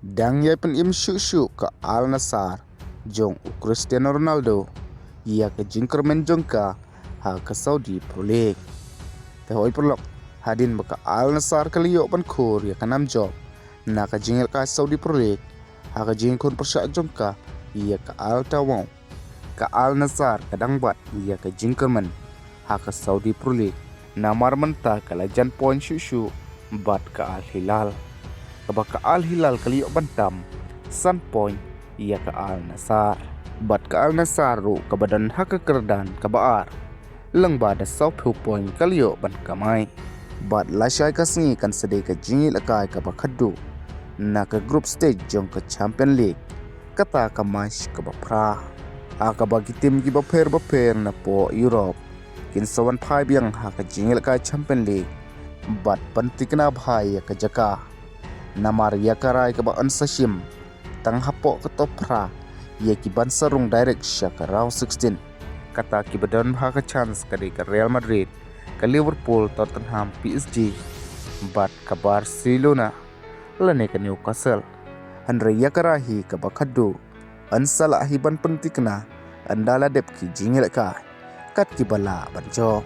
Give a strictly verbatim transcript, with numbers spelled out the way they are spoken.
Dang ïai pynim shuh shuh ka Al Nassr jong u Cristiano Ronaldo ïa ka jingkyrmen jong ka ha ka Saudi Pro League. Te hoi paralok, hadien ba ka Al Nassr ka la ïoh ban khur ïa ka nam jop na ka jingïalehkai Saudi Pro League ha ka jingkhun pyrshah jong ka ïa ka Al Taawoun, ka Al Nassr ka dang bat ïa ka jingkyrmen ha ka Saudi Pro League. Namar mynta ka la jan point shuh shuh bad ka Al Hilal, kaba ka Al Hilal ka la ïoh ban tam san point ïa ka Al Nassr. Bad ka Al Nassr ruh kaba don ha ka kyrdan kaba ar, lyngba da sawphew point ka la ïoh ban kamai. Bad lashai ka sngi kan sa dei ka jingïalehkai kaba khatduh na ka group stage jong ka Champion League, kata ka match kaba phra, ha kaba ki tim kiba pher bapher na poh Europe kin sa wan phai biang ha ka jingïalehkai Champion League bad pynthikna bha ïa ka jaka. Namar ïa ka rai kaba yn sa shim tang hapoh ka top phra ïa ki ban sa rung direct sha ka round sixteen. Kata kiba don bha ka chance ka dei ka Real Madrid, ka Liverpool, Tottenham, P S G bad ka Barcelona lane ka Newcastle. Hynrei ïa ka rai hi kaba khatduh yn sa lah hi ban pynthikna ynda la dep ki jingïalehkai kat kiba lah ban jop.